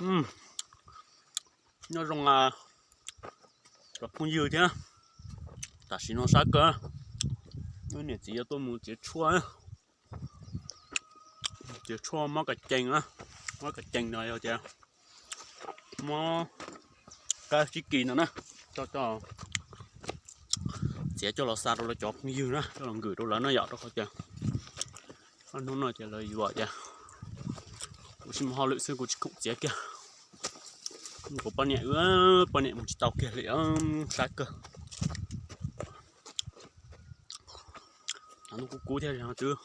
Nyob zoo cov phooj ywg thiab, tam sim no sab kawg, wb niam txiv yuav tuaj mus txiav tshuaj, txiav tshuaj mob kas cees, mob kas cees no yog tias mob kab tsib kis no na, coj coj txiav coj los xa rau lawv cov phooj ywg na, coj los nkws rau lawv no yom, rau qhov tias hnub no ces lawv yuav tias kuv tsis mus hauj lwm xwb kuv tsis khoom txiav kiag. Kuv poj niam, poj niam mus tsis tau kiag li, sab kawg. Ntuj kub kub thiab twb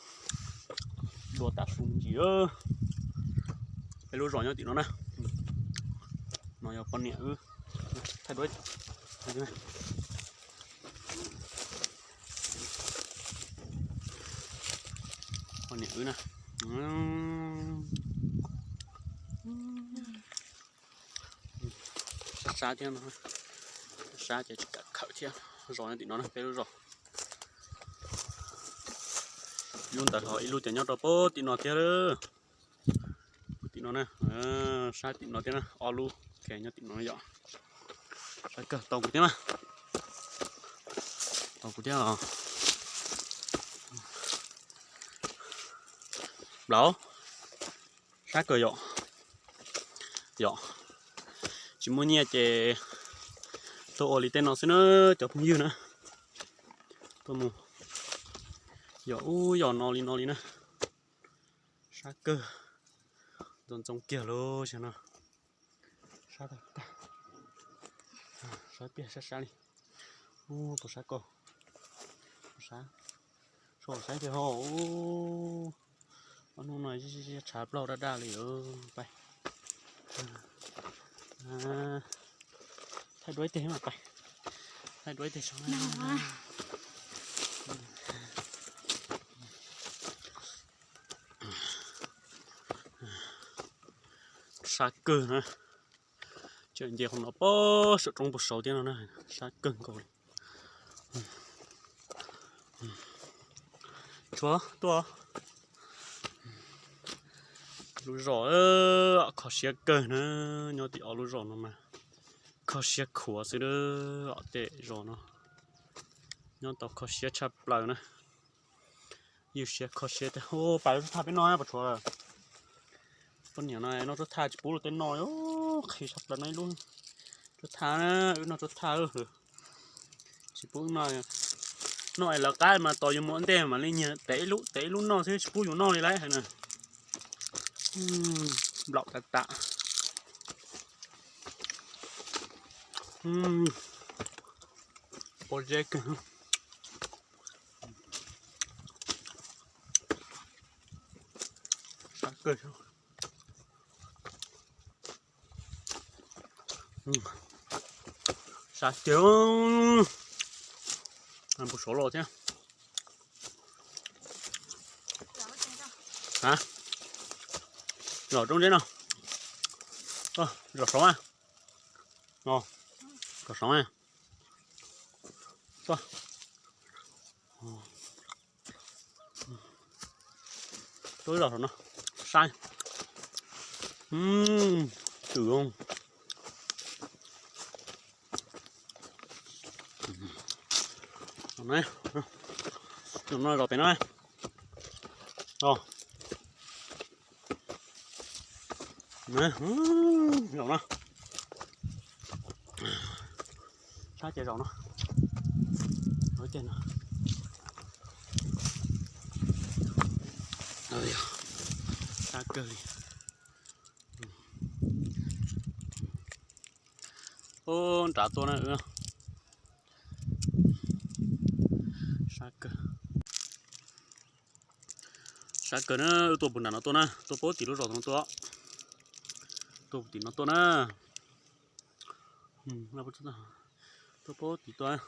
dua tas su me ntsis. Peb lub zos nyob tim no na. No yog poj niam wb. Thaij duab. Poj niam wb na. Sab sab thiab no, sab ces tsis kam khawm thiab. Zos nyob tim no na, peb lub zos. Lub ntawd ho ib lub ces nyob rau pem tim no thiab. Tim no na, sab tim no thiab na, ob lub nyob tim no yom. Sab kawg, tau kuv thiab mas. Tau kuv thiab os. Nplaum, sab kawg yom. Yom, tsis muaj nyiaj ces tuaj ua li tej no xwb na, cov phooj ywg na. Tuaj mus yog ub yog no li no li na. Sab kawg, ntxoov ntxoo kiag lauj, no. Sab tag tag. Sab tiag sab sab li. Ub, tus sab kawg. Sab, sab tiag ho. Ob hnub no tshav plaub daj daj li. Pais, thaij duab ib teg mas pais, thaij duab ib teg. Sab kawg na. Tseem nce qhov no pem saum roob puag saud thiab no na, sab kawg nkaus li. Tshuav tuaj. Lub zos kho siab kawg na, nyob tim ob lub zos no mas kho siab khuav xwb, tej zos no nyob tau kho siab tshaj plaws na. Ywj siab kho siab tiag. Pais lub tshuab thaj peb noj puas tshuav lawm? Poj niam no noj tshuab thaj tsis pub luag tej noj, qhis tshaj plaws no ib lub tshuab thaj, wb noj tshuab thaj. Tsis pub noj, noj es lawv qab mas tos yus mus ua ntej mam li nyiag tev ib lub tev ib lub noj xwb, tsis pub yus noj li lauj hais na. Nplaum tas tas. Pob zeb kawg. Sab kawg. Sab tiag. Puag saud los thiab. Zos roob zeb no. Zos saud. Zos saud. Tuaj zos saud no. Saib. Twm. Zos no, zos pem no. Zos no. Sab ces zos no. Ces no. Sab kawg li. Ub, nrad tuaj na. Sab kawg. Sab kawg na, wb tuaj puag nram no tuaj na, tuaj puag tim lub zos no tuaj. Tuaj puag tim no tuaj na. Tuaj puag tim tuaj.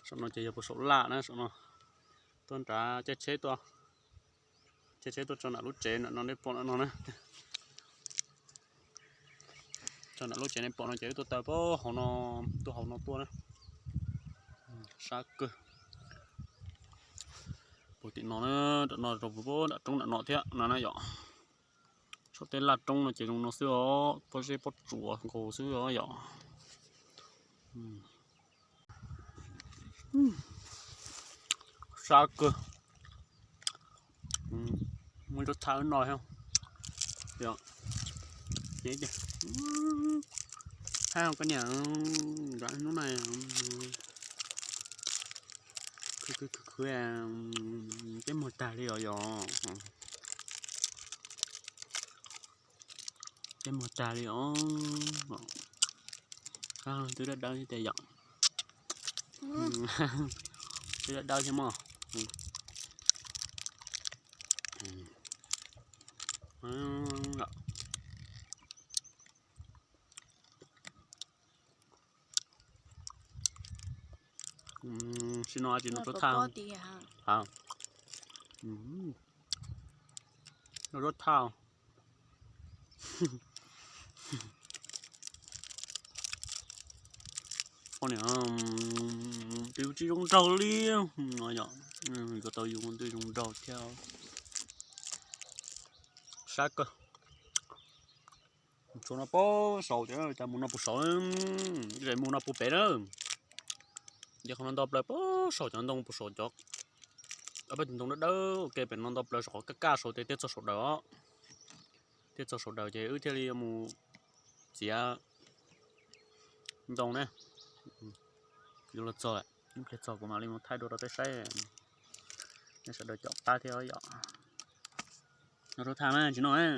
Saum no ces yog puag saum laj na, saum no. Tuaj nrad caij tsheb tuaj. Caij tsheb tuaj tso nram lub tsev no nej pom no na. Tso nram lub tsev nej pom no ces wb tuaj taw puag hauv no, tuaj hauv no tuaj na. Sab kawg. Puag tim no na, nram no rau puag nram roob nram no thiab no na yom. Tej laj roob no ces zoo no xwb os, pob zeb pob tsuas nkaus xwb os yom. Sab kawg. Muab rau thaj no thiab. Hab koj niam, hnub no khwv khwv, peb muag tag li os yom. Peb muag tag li os. Twb dawb dawb thiab tiag yom. Twb dawb dawb thiab mog. Sim no tsis noj rau thaj. Noj rau thaj. Poj niam, twb tsis zoo nraug li no yom. Yuav tau yus twb zoo nraug thiab. Sab kawg. Tshuav no puag saud, cas mus no puag saud, mus no puag pem na. Ces qhov no nto plaws puag saud cov ntoo puag saud cov, peb tus ntoo dawb dawb ua ke pem no nto plaws saum qhov kaj kaj saud ces thiaj txog saum daws os. Thiaj txog saum daws ces wb thiaj li mus txiav ntoo na. Yuav los txog, ib pliag txog kuv mam li mus thaij dua rau peb saib, nej sawv daws caum qab thiab yom. Noj rau thaj na, tsis noj na.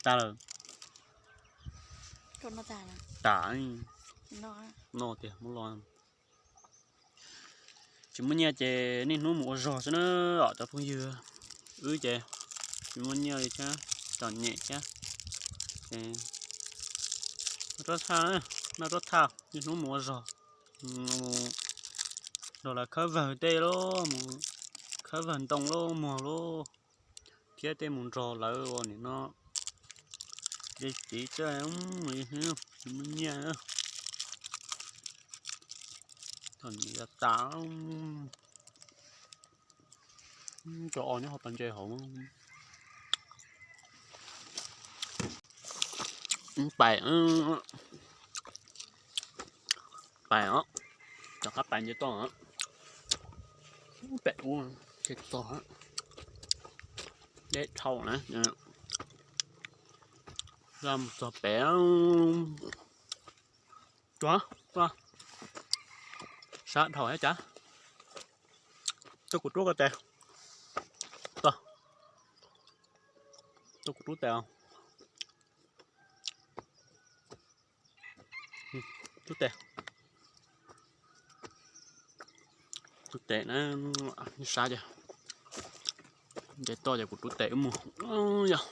Tas lawm. Tas, noj tiag muab los. Tsis muaj nyiaj ces niaj hnub mus ua zog xwb na os cov phooj ywg. Wb ces tsis muaj nyiaj li thiab, txom nyem thiab. Ces noj rau thaj, noj rau thaj niaj hnub mus ua zog. Mus nrog lawv khawb vawg tej lauj, mus khawb vawg ntoo lauj, muag lauj, thiab tej mus nrog lawv ua nim no de txiv xwb, tsis muaj nyiaj. Txom nyem tas. Cov os nyob hauv pas ntses hauv. Pais, pais os, rov qab pais ntses toj, pem ub ces txog, deb dhau na. Mus txog pem, sab dhau thiab cas. Tuaj kuv rub ko tes, tuaj kuv rub tes. Rub tes, rub tes na, sab ces, ces toj ces kuv rub tes wb mus. Yog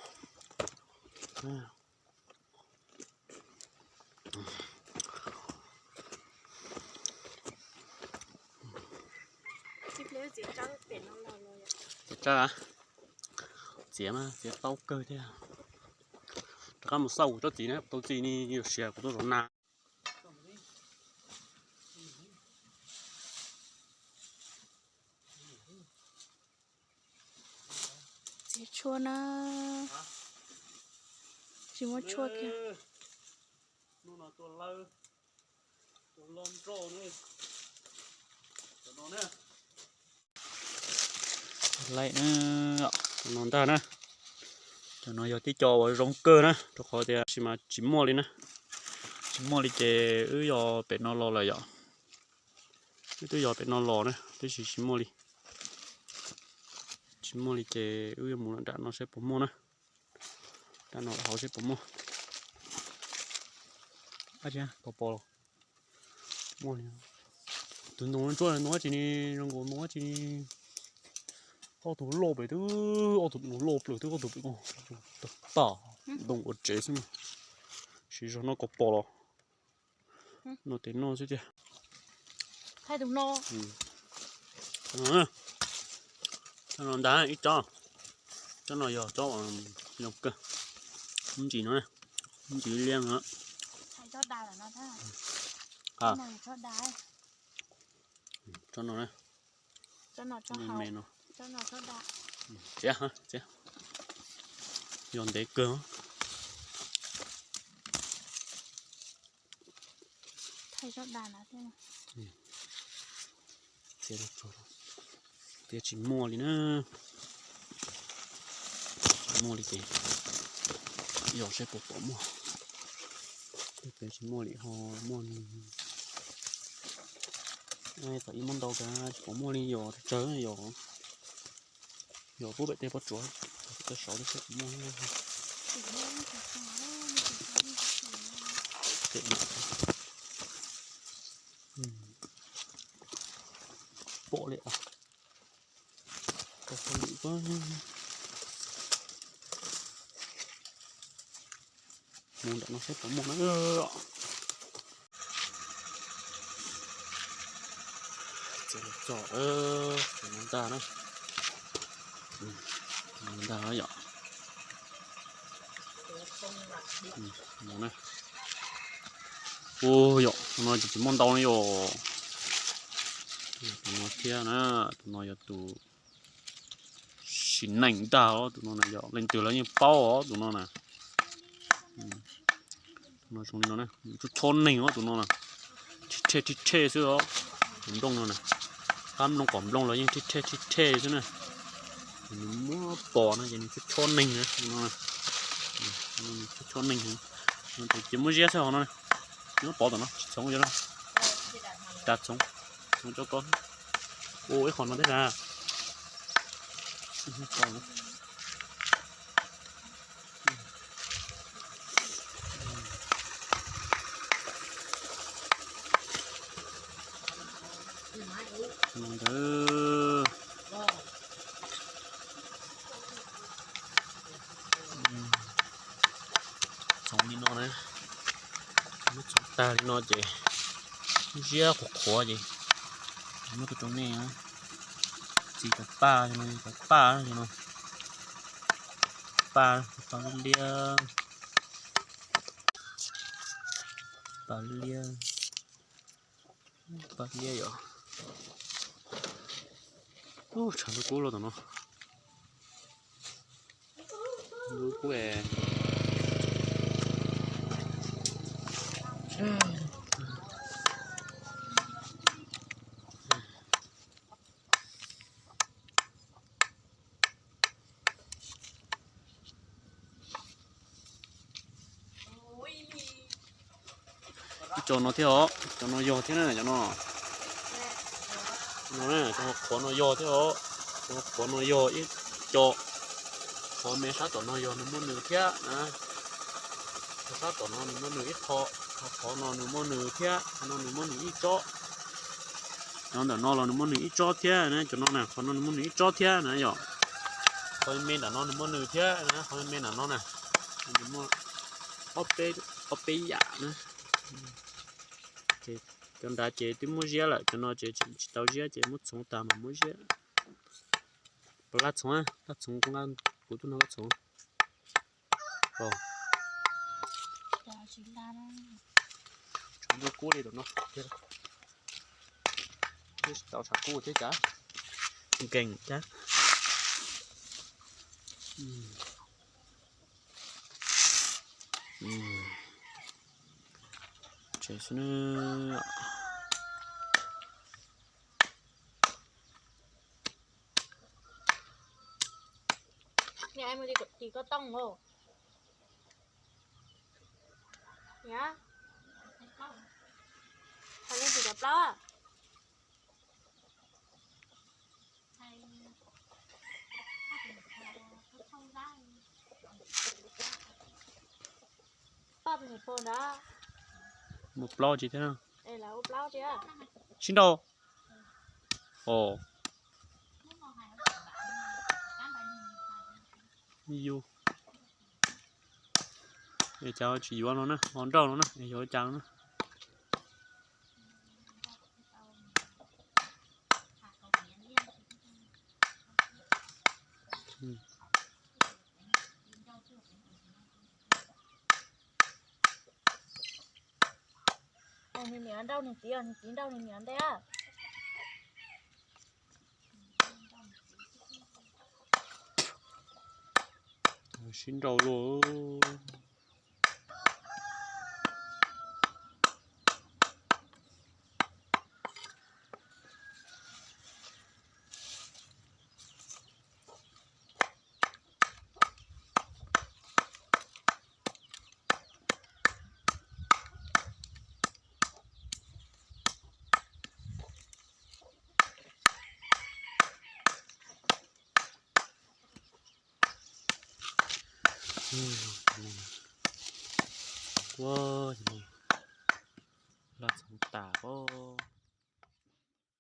txiav tsawb, txiav mas txiav tau kawg thiab. Rov qab mus xauj kuv tsob txiv na, tau txiv ni yuav siav kuv tuaj zov nas. Txiav tshuaj na, tsis muaj tshuaj kiag. Laim na, no ntag na. Cov no yog tib co uas zoo kawg na, rau qhov tias tab sis mas tsis muaj li na. Tsis muaj li ces wb yog pem no los lawm yom. Wb twb yog pem no los na, tab sis tsis muaj li. Tsis muaj li ces wb yuav mus nram no saib puas muaj na. Nram no hauv saib puas muaj. Ab tsi, pos pos los. Muaj li. Tus ntoo ntsuab ntoo dab tsi ni, zoo nkaus ntoo dab tsi ni. Ob tug loj pem twb, ob tug loj plaws twb, ob tug pem ko. Tag, ntoo ua tsev xwb mas. Siv zog noj kaus pos los. Noj tes noj xwb tiag. Tsob no ntag ib tsob. Tsob no yog tsob zoo kawg. Ntsis no, ntsis liab no. Tsob no, me no. Txiav, txiav. Yog ntev kawg. Txiav tag, txiav tsis muaj li na. Tsis muaj li ces yog saib puas pom muaj. Tej pem tsis muaj li ho muaj. Thaum ib muab ntau tas tsis pom muaj li, yog tsawg yog. Yog pub pem tej pob tsuas, tej saud tej saib puas muaj. Pom li. Mus nram no saib puas muaj na. Txog, txog no ntag na. Ntag yom. Ua yom, tus no tsis muaj ntau no yom. Tus no thiab na, tus no yog tus sim neej ntag os, tus no na yog leej twg los yeej paub os tus no na. Tus no zoo li no na, nws txhob txhob neeg os tus no na. Rhij rhej rhij rhej xwb os. Tus nplooj no na, qab nplooj qom nplooj los yeej rhij rhej rhij rhej xwb na. Nws muab pom no ces nws txhob txhob neeg na, tus no na. Nws txhob txhob neeg. Ces muab ziab xwb hov no. Nyob pov tom no tsis txhoov, tas txhoov, txhoov cov ko. Ua ib qho no thiab na. Ntawd. Txhoov li no na, muab txhoov tag li no ces ziab qhuav qhuav ces muab tuaj rau nej. Txiv cov paj no, cov paj no, paj, paj liab, paj liab, paj liab yom. Ub, tshav ntuj kub los tom no. Ntuj kub es. Ib co no thiab os, cov no yog thiab na, cov no. No, cov qhuav no yog thiab os, cov qhuav no yog ib co. Qhov me sab tom no yog nws muaj nws thiab na. Qhov sab tom no nws muaj nws ib qho, qhov no nws muaj nws thiab, qhov no nws muaj nws ib tsob. Cov ntawm no los nws muaj nws ib tsob thiab na, cov no na, qhov no nws muaj nws ib tsob thiab na yom. Qhov me nram no nws muaj nws thiab na, qhov me nram no na. Nws muaj ob peb, ob peb yam na. Ces cov nrad ces twb muab ziab lawm, cov no ces tsis tau ziab ces muab txhoov tas mas muab ziab. Puas laj txhoov, laj txhoov kuv nqa kuv tuaj no laj txhoov. Tshav ntuj kub li tom no. Twb tsis tau tshav kub thiab cas. Nkees thiab. Tsev xwb na. Niam, em mus tim koj tooj os. Niam, hais leej twg cov plaub? Mus plaub tsis thiab. Sib nrau. Ov, yus, es cas tsis yuav no na, ho nrauj no na, es yuav cas no na. Nws niam nrauj nws txiv, nws txiv nrauj nws niam ntej. Sib nrau luaj. Ua, loj txhoov tas pob.